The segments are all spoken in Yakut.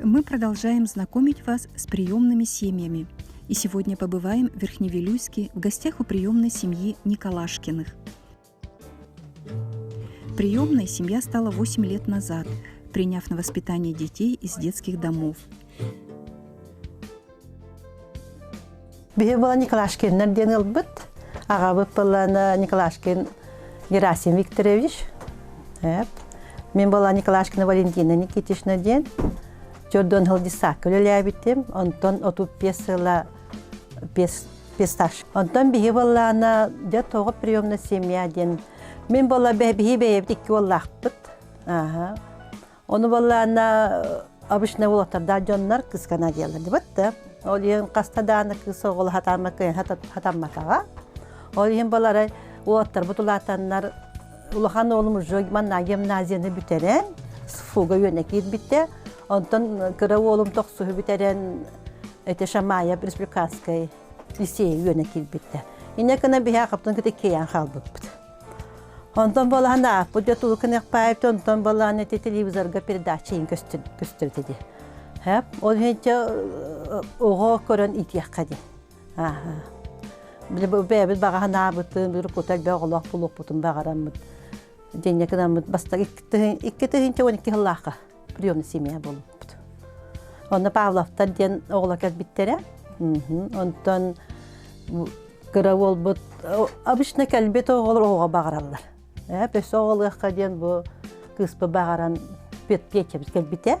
Мы продолжаем знакомить вас с приемными семьями. И сегодня побываем в Верхневилюйске в гостях у приемной семьи Николашкиных. Приемной семья стала 8 лет назад, приняв на воспитание детей из детских домов. Биһи була Николашкиннар диэн ылбыт. Аҕабыт буоллаана Николашкин Герасим Викторович. Мин буола Николашкина Валентина Никитична диэн. Чордон сыл десакка үлэлээбитим. Онтон 35 сыла пестаж. Онтон биһи буоллаана дьэ тоҕо приемная семья диэн. Мин буола биһи бэйэбит икки уоллаахпыт. Аха. Ону буоллаана обычно уолаттардаах дьоннор кыскана диэллэр дибит да. Ол иһин хаста дааны кыыс оҕоло хатааммакка хатамматаҕа. Ол иһин балары уолаттарбыт улаатаннар улахан уолум уже манна гимназияны бүтэрэн СФУга үөнэ киирбитэ. Онтон кыра уолум тохсуһу бүтэрэн эти Шамая республиканскай лицей үөнэ киирбитэ. Инне гына биһэ хаптын кытта киэйэн хаалбыппыт. Онтон буолаһан ааппыт дьэ тулукыныахпаайбыт, онтон буолаан ити телевизорга передача иһин көстөр ди. Хэп, ол иһин оҕо көрөн иитиэххэ ди. Ааха. Били бэйэбит баҕаһын аабытын, били кута элбэх оҕолоох булуохпутун баҕараммыт. Дьэнньэ гынаммыт бастакы 2 12 сыллаахха приемный семья буолбуппут. Онно Павловтар диэн оҕолор кэлбиттэрэ. Онтон кыра уолбут обычно кэлбит оҕолор оҕоҕо баҕараллар. Ээ, өссө оҕолуохха диэн бу кыыспы баҕаран Петябит кэлбитэ.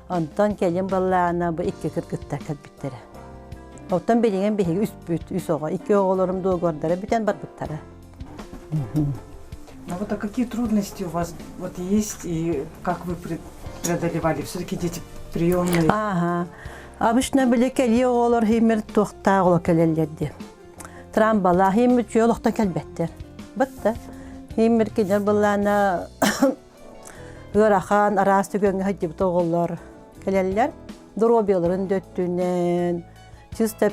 Онтон кэлин баллаана бу икки кыргыттар кэлбиттэрэ. Оттон билигин биһиги үспүт, үс оҕо. Икки оҕолорум дуогуордара бүтэн барбыттара. А вот а какие трудности у вас вот есть и как вы преодолевали? Все-таки дети приемные. Ага. Обычно били кэлии оҕолор химир туохтаах оҕо кэлэллэр дии. Трамбалаах химир үчүгэй олохтон кэлбэттэр. Бытта. Химир кинилэр былаана ыарахан араас түгэҥҥэ сылдьыбыт оҕолор кэлэллэр. Доруобуйаларын да өттүнэн, чисто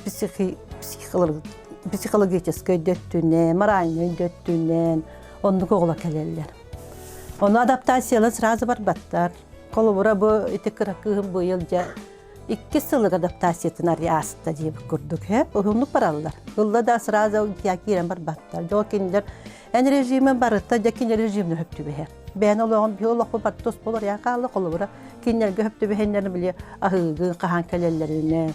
психологическай да өттүнэн, моральнай да өттүнэн оннук оҕолор кэлэллэр. Ону адаптациялар сразу барбаттар. Холобура бу ити кыра кыыһым быйыл дьэ иккис сылыгар адаптациятын арый ааста диэбит курдук һэ уһуннук бараллар. Ылла да сразу киирэн барбаттар. Дьэ кинилэр эн режимин барыта дьэ кинилэр режимин хөп түбэһэр. Бэйэн олоҕун биһи олохпут барыта тус болор ян хаалла холобура кинилэргэ хөп түбэһиннэрин били аһыыгын хаһан кэлэллэринэн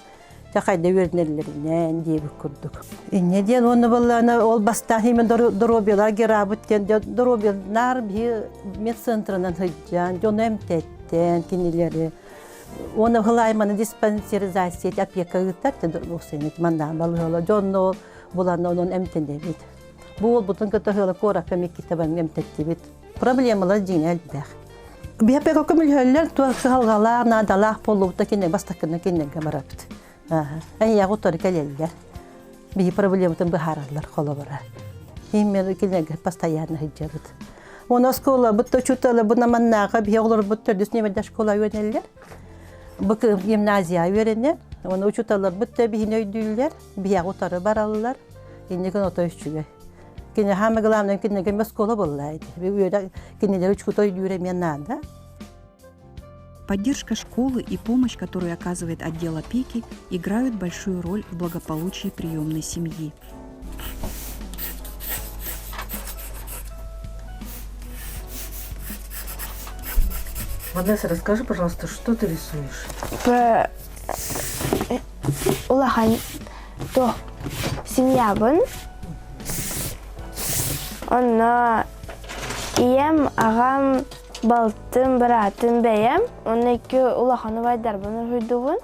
дьэ хайда үөрэнэллэринэн диэбит курдук. Инньэ диэн уонна буоллаҕына ол бастаан именно доруобуйалар герабыт диэн доруобуйалар биһи медцентрынан сылдьан дьону эмтэттэн кинилэри уонна хылаайманы диспансеризация опека ыытар манна балыыһала дьонно булан онон эмтэнэбит. Бу уолбутун кытта ыала куоракка миккитэ баран эмтэттибит. Проблемалар дьиҥэ элбэх. Биһэппэкэ көмүлһөллөр туох кыһалҕалаах, наадалаах буоллубута кинилэр бастакына кинилэргэ барабыт. Эйиэхэ утары кэлэллэр. Биһи проблематын быһаараллар холобура. Именно кинилэргэ постоянно сылдьабыт. Уонна оскуолабыт да учуутала бу наманнааҕы биһи оҕолорбут төрдүс ньэмэдэ школа үөрэнэллэр. Бу гимназия үөрэнэр. Уонна учууталларбыт да биһини өйдүүллэр, биһиэхэ утары бараллар. Инникин ото үчүгэй. Кини самое главное кинилэргэ оскуола буолла кинилэри учуутал өйдүүрэ эмиэ наада. Поддержка школы и помощь, которую оказывает отдел опеки, играют большую роль в благополучии приемной семьи. Ванесса, расскажи, пожалуйста, что ты рисуешь? Улахан туох семьябын. Онно ийэм, аҕам, балтым, быраатым, бэйэм уонна икки улахан убайдарбын уһуйдубун.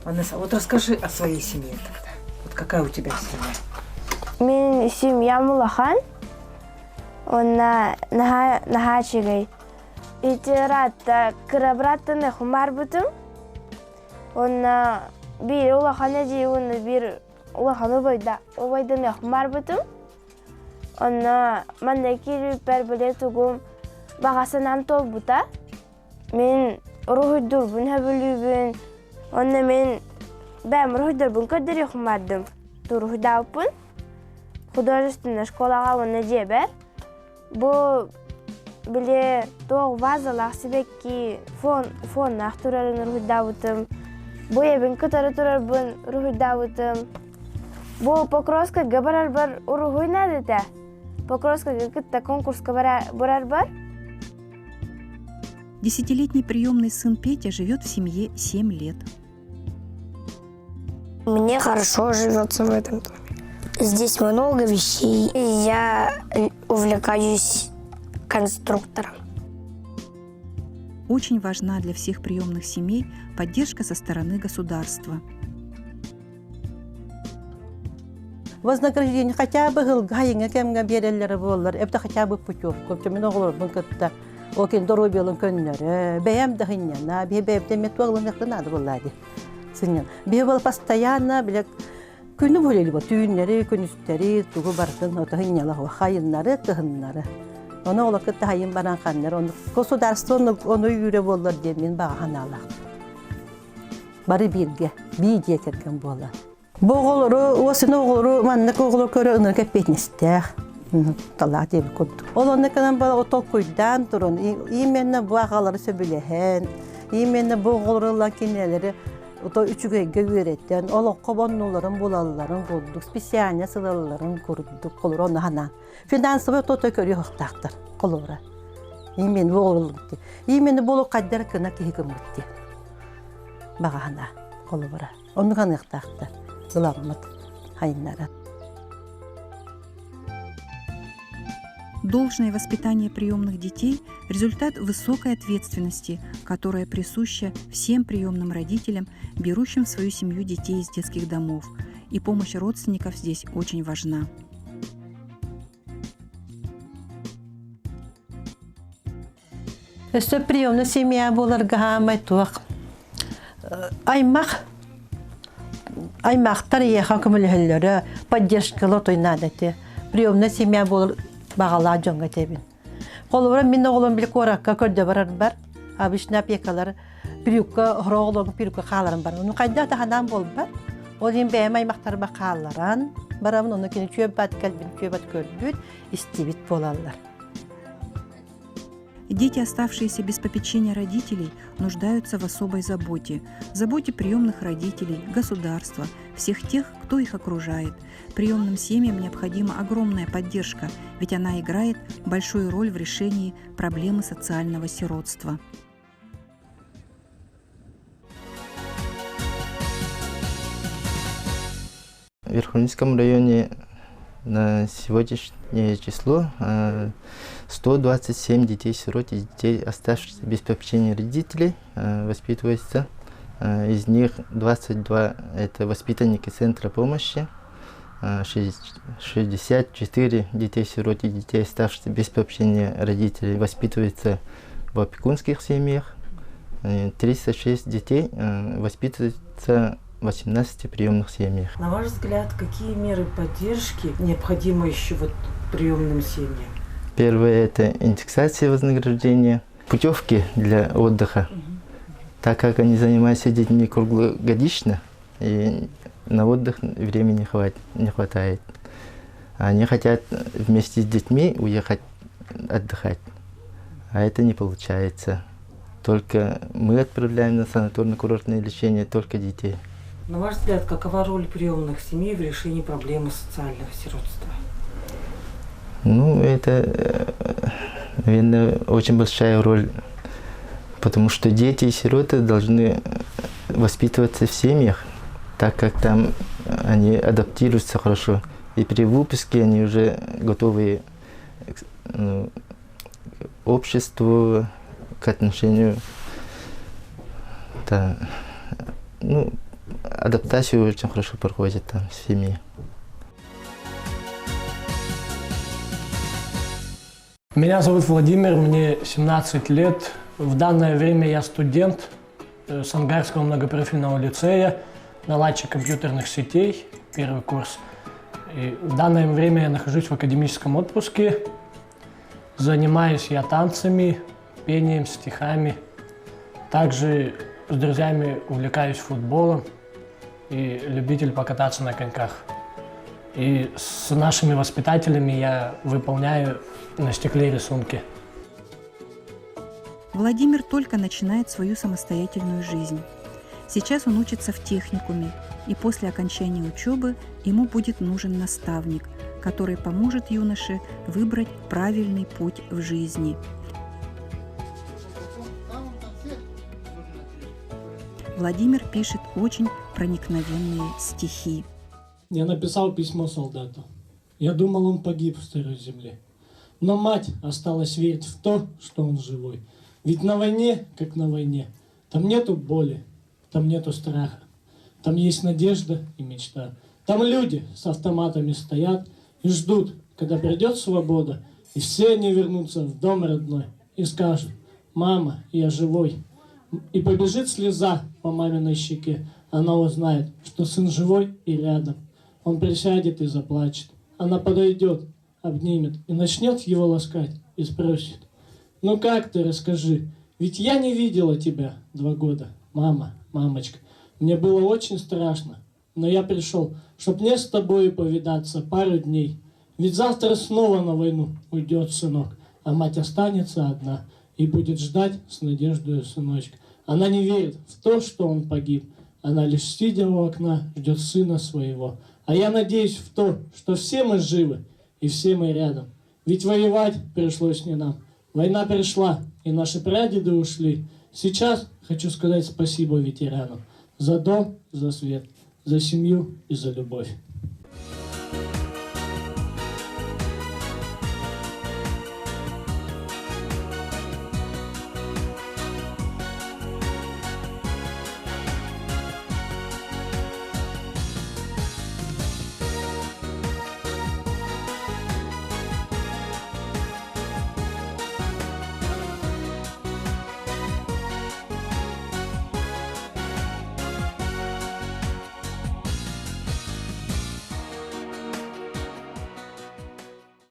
Ванесса, вот расскажи о своей семье тогда. Вот какая у тебя семья? Мин семьям улахан. Уонна наһаа наһаа үчүгэй. Ити ыраатта кыра бырааттан хумаарбытым. Уонна биир улахан эдьиий уонна биир улахан убайда убайдан хумаарбытым. Онно манна киирбиппэр били тугум баҕа санаам туолбута. Мин уруһуйдуурбун сөбүлүүбүн. Онно мин бэйэм уруһуйдарбын көрдөрүөхпүн бардым. Уруһуйдаабыппын. Художественнай школаҕа уонна дьиэбэр. Бу били туох вазалаах сибэкки фон фоннаах турарын уруһуйдаабытым. Бу эбин кытары турарбын уруһуйдаабытым. Бу Покровскайга барарбар уруһуй наада этэ. Покровскайга кытта конкурска барарбар. Десятилетний приемный сын Петя живет в семье 7 лет. Мне хорошо живется в этом доме. Здесь много вещей. Я увлекаюсь конструктором. Очень важна для всех приемных семей поддержка со стороны государства. Вознаграждение хотя бы һылга кэмҥэ биэрэллэрэ буоллар, эбэтэр хотя бы путевку. Мин оҕолорбун кытта ол кин доруобуйаларын көннөрө, бэйэм да сынньана, биһи бэйэбитин эмиэ туох ылыныахпын наада буоллаа дии. Сынньан. Биһи буол постоянно бile күнү буолуо түүннэри, күнүстэри тугу барытын ото сынньала хайыннары, кыһыннары. Ону олор кытта хайын баран ханнар, ону государство ону үүрэ буоллар диэн мин баҕа санаалаах. Бары бииргэ, бии дьиэ кэргэн буолар. Бу оҕолору, уосуну оҕолору маннык оҕолор көрө ынырык эппиэтинэстээх талаах диэбит курдук. Ол онно кэлэн бала толкуйдаан туран, именно бу аҕалары сөбүлэһэн, именно бу оҕолору ылан кинилэри үчүгэйгэ үөрэтэн, олоххо боннуларын булалларын курдук, специально сылалларын курдук, холура онно ханаан. Финансовый то көрүөх холура. Именно бу оҕолору Именно бу хайдар кына киһи гыммыт диэн. Баҕаһына холобура. Оннук аныахтаахтар ыламмыт хайыннара. Должное воспитание приемных детей – результат высокой ответственности, которая присуща всем приемным родителям, берущим в свою семью детей из детских домов. И помощь родственников здесь очень важна. Өссө приемная семья буоларга хаамай туох аймах аймахтар ийэхэ көмөлөһөллөрө поддержкала отой наада этэ. Приемная семья буолар баҕалаах дьоҥҥо этэбин. Холобура мин оҕолорум били куоракка көрдө барарбар обычно опекалар приютка хоро оҕолорум приютка хааларым бар. Ону хайдах да ханаан буолбат. Ол иһин бэйэм аймахтарбар хаалларан барабын, ону кини чүөбат кэлбин чүөбат көрбүт, истибит буолаллар. Дети, оставшиеся без попечения родителей, нуждаются в особой заботе. Заботе приемных родителей, государства, всех тех, кто их окружает. Приемным семьям необходима огромная поддержка, ведь она играет большую роль в решении проблемы социального сиротства. В Верхоянском районе на сегодняшнее число 127 детей-сирот и детей, оставшихся без попечения родителей, воспитываются. Из них 22 – это воспитанники Центра помощи, 64 детей-сирот и детей, оставшихся без попечения родителей, воспитываются в опекунских семьях, 306 детей воспитываются в 18 приемных семьях. На ваш взгляд, какие меры поддержки необходимы еще вот приемным семьям? Первое – это индексация вознаграждения, путевки для отдыха, так как они занимаются детьми круглогодично, и на отдых времени не хватает. Они хотят вместе с детьми уехать отдыхать, а это не получается. Только мы отправляем на санаторно-курортное лечение только детей. На ваш взгляд, какова роль приемных семей в решении проблемы социального сиротства? Ну, это, наверное, очень большая роль, потому что дети и сироты должны воспитываться в семьях, так как там они адаптируются хорошо. И при выпуске они уже готовы к ну, обществу, к отношению. Да, ну, адаптацию очень хорошо проходит там в семье. Меня зовут Владимир, мне 17 лет. В данное время я студент Сангарского многопрофильного лицея, наладчик компьютерных сетей, первый курс. И в данное время я нахожусь в академическом отпуске. Занимаюсь я танцами, пением, стихами. Также с друзьями увлекаюсь футболом и любитель покататься на коньках. И с нашими воспитателями я выполняю на стекле рисунки. Владимир только начинает свою самостоятельную жизнь. Сейчас он учится в техникуме, и после окончания учебы ему будет нужен наставник, который поможет юноше выбрать правильный путь в жизни. Владимир пишет очень проникновенные стихи. Я написал письмо солдату. Я думал, он погиб в сырой земле. Но мать осталась верить в то, что он живой. Ведь на войне, как на войне, там нету боли, там нету страха. Там есть надежда и мечта. Там люди с автоматами стоят и ждут, когда придет свобода, и все они вернутся в дом родной и скажут, «Мама, я живой». И побежит слеза по маминой щеке. Она узнает, что сын живой и рядом. Он присядет и заплачет. Она подойдет, обнимет и начнет его ласкать и спросит, «Ну как ты, расскажи, ведь я не видела тебя два года, мама, мамочка. Мне было очень страшно, но я пришел, чтоб мне с тобой повидаться пару дней. Ведь завтра снова на войну уйдет сынок, а мать останется одна и будет ждать с надеждой сыночка. Она не верит в то, что он погиб. Она лишь сидя у окна ждет сына своего. А я надеюсь в то, что все мы живы и все мы рядом. Ведь воевать пришлось не нам. Война пришла, и наши прадеды ушли. Сейчас хочу сказать спасибо ветеранам за дом, за свет, за семью и за любовь.